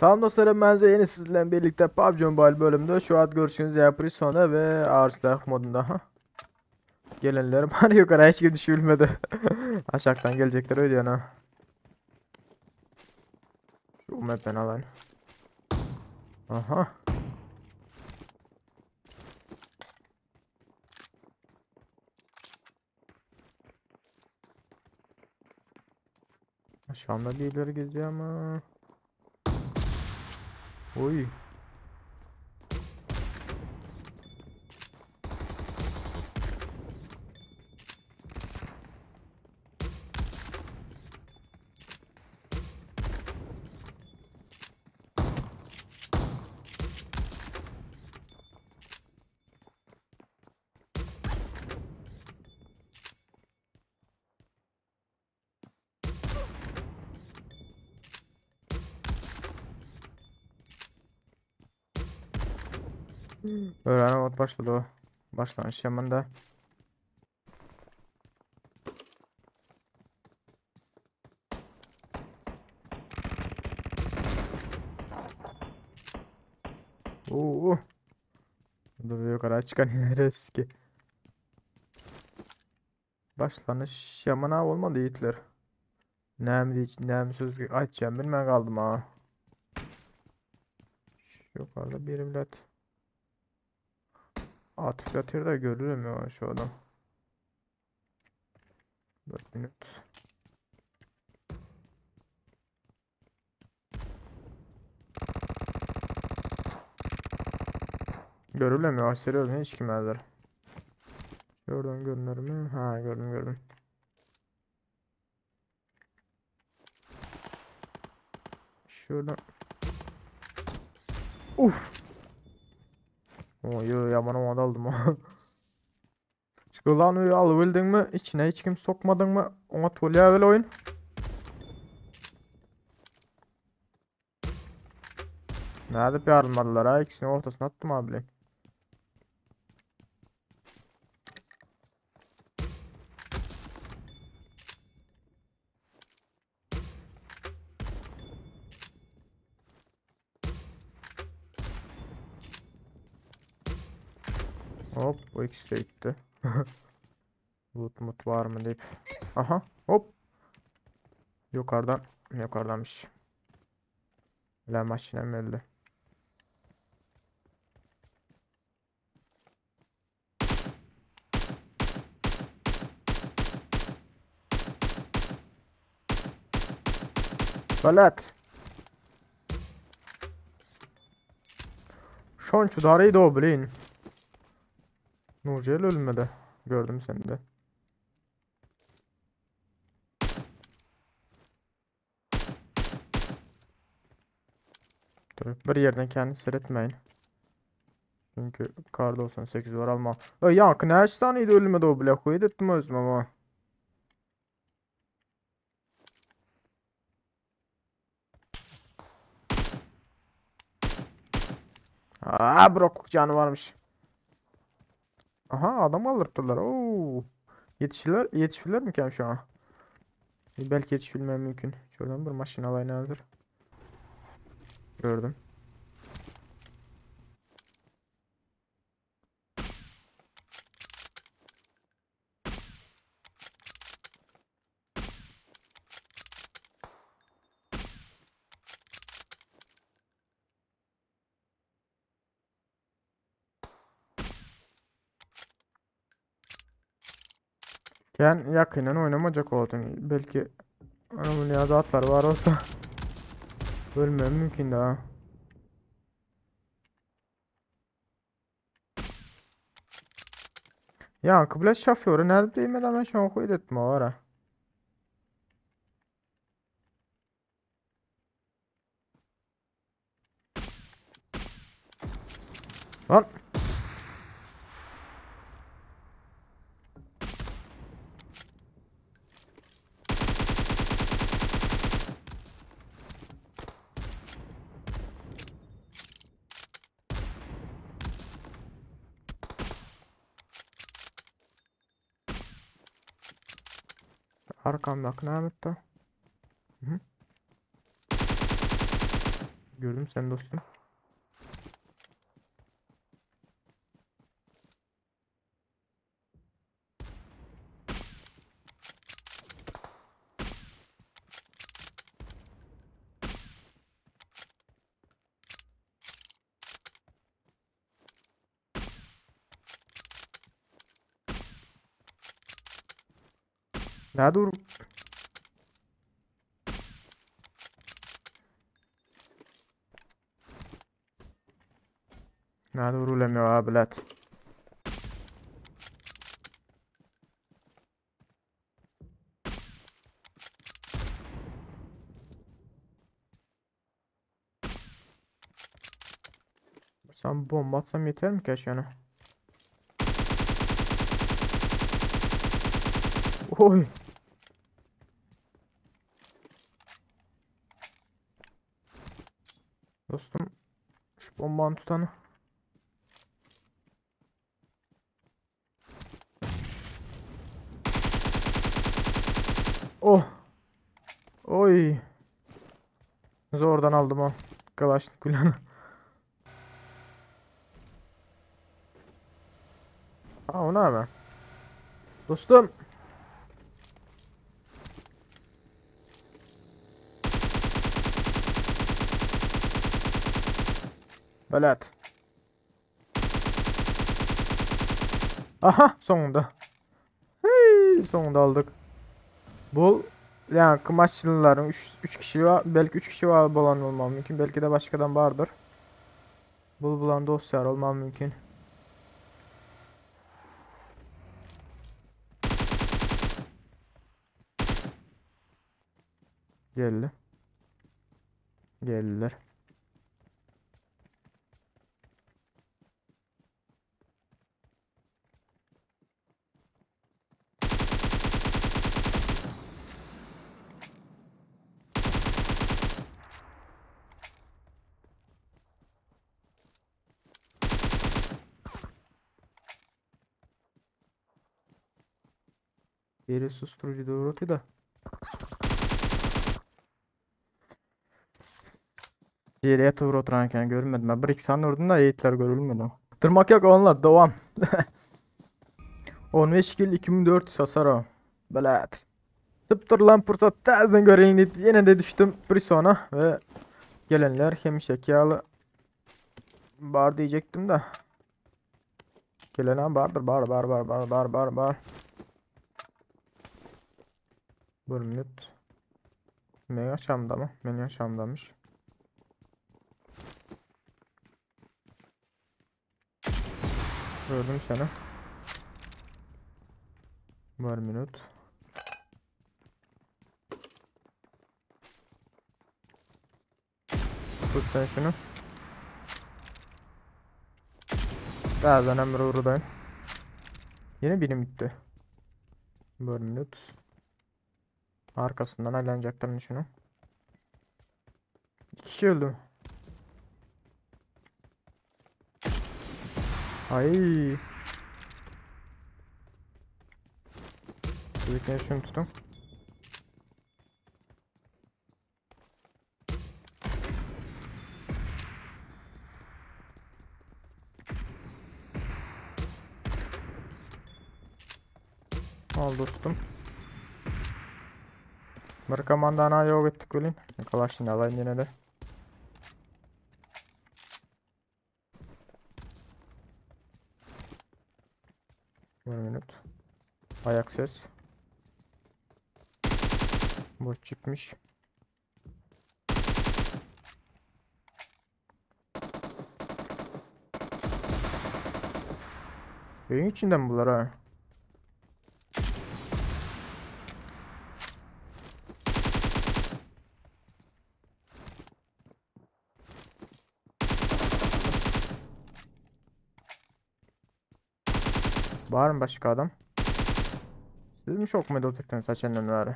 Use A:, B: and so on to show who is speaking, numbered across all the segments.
A: Salam dostlarım ben Zeynep sizlerle birlikte PUBG Mobile bölümünde şu an görüşünüz Yaprison'a ve Ağır modunda. Ha. Gelenler bana yukarı hiç kim düşürmedi. Aşağıdan gelecekler öyle yana. Şu map'ten alayım. Aha. Aşağımda birileri geziyor ama. Oy. Öğrenim başladı o. Başlangıç yanında. Oo. Dur yukarı çıkan neresi ki? Başlanış yamana olmadı yiğitler. Nem nem söz açacağım bilmem kaldım ha. Yukarıda bir bilet. Atıp yatıyor da görürüm ya şu adam. 4 minut. Görülemiyor. Seriyorum hiç kim hazır. Gördüm görünür mü? Ha gördüm gördüm. Şuradan. Uf. Oy yaman o aldım o. Çıkılan uyu alabildin mi? İçine hiç kim sokmadın mı? Ona tolya öyle oyun. Nerede bir yarılmadılar ha? İkisini ortasına attım abi. Hop bu ikisi de gitti. Loot mut var mı deyip. Aha hop. Yukarıdan yukarıdanmış. La maşinem öldü. Balat. Şonçu darayı da bilin. Nurcel ölmedi. Gördüm seni de. Dur, bir yerden kendini seyretmeyin. Çünkü kar 98 var alma. E, yankı ne taneydi ölmedi o bile koydu ettim özüm ama. Aa brok canı varmış. Aha adam aldırttılar. Oo. Yetişirler, yetişirler mi ki şu an? Belki yetişilmem mümkün. Şuradan bir maşina alayım hazır. Gördüm. Yani yakından oynamayacak oldun. Belki anamın ya da atlar var olsa ölmem mümkün daha. Ya kıble şoförü nerede değmedi ben şu an koydu etme var ha. Lan. Arkamdaki ne yaptı? Hı. Gördüm sen dostum. Nerede vur? Nerede vurulamıyor abi lat. Sen bomba atsam yeter mi ki aşağına? Oy. Dostum şu bombanı tutanı. Oh. Oy. Zordan aldım o. Kalaşnikov'u. Ha o ne abi? Dostum. Belat. Aha sonunda. Hey, sonunda aldık. Bu yani kumaşçıların 3 kişi var. Belki 3 kişi var bulan olmam mümkün. Belki de başkadan vardır. Bul bulan dosyalar olmam mümkün. Geldi. Geldiler. Biri susturucu doğrultu da. Diğeri doğru oturanken görünmedim. Ben bir iki saniye vurdum da yiğitler görülmedi. Tırmak yok onlar devam. 15 kill 2400 hasar o. Belat. Sıptırılan fırsat tersten göreyim deyip yine de düştüm Prison'a ve gelenler hemişe yağlı bar diyecektim de. Gelenen bardır bar bar bar bar bar bar bar. Bir minut. Men yaşamda mı? Men yaşamdamış. Gördüm seni. Bir minut. Tut sen şunu. Birazdan emre uğradayım. Yine birim bitti. Bir minut. Arkasından aylanacaklarını şunu. 2 kişi öldü. Ay. Birlikte şunu tutun. Al dostum. Bir komandana yok ettik ölün. Kalaşını alayım yine de. Bir minut. Ayak ses. Boş çıkmış. Evin içinde mi bunlar ha? Var mı başka adam? Siz mi şok mu oturtun saçından beri?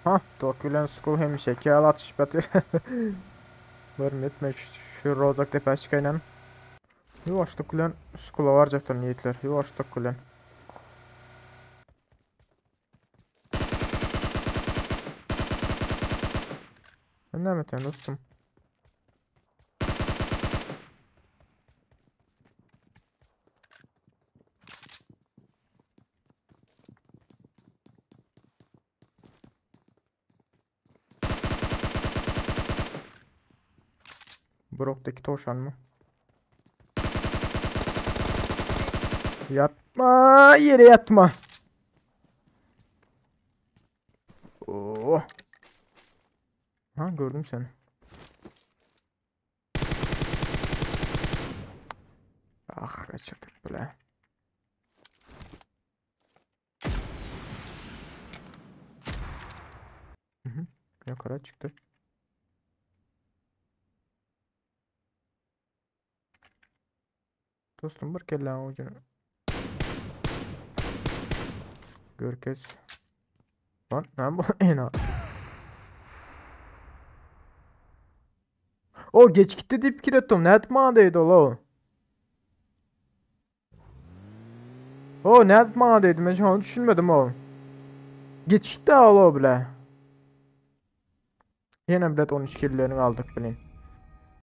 A: Ha, Dokulen School hemişe ki al atış batıyor. Var mı etme şu Rozok tepe çıkayla. Yavaş Dokulen School'a varacaklar niyetler. Yavaş Dokulen. Ben ne yapayım dostum? Brokdaki towşanmy? Ýatma, ýere ýatma. Oh. Ha gördüm seni. Ah kaçırdık bile. Hı hı. Yukarı çıktı. Dostum bir kelläň ucunu. Görkez. Lan ne bu ena. O geç gitti deyip pikir ettim. Ne etmadıydı o? O ne etmadıydı ben şu an düşünmedim o. Geç gitti o bile. Yine bilet 13 killerini aldık bilin.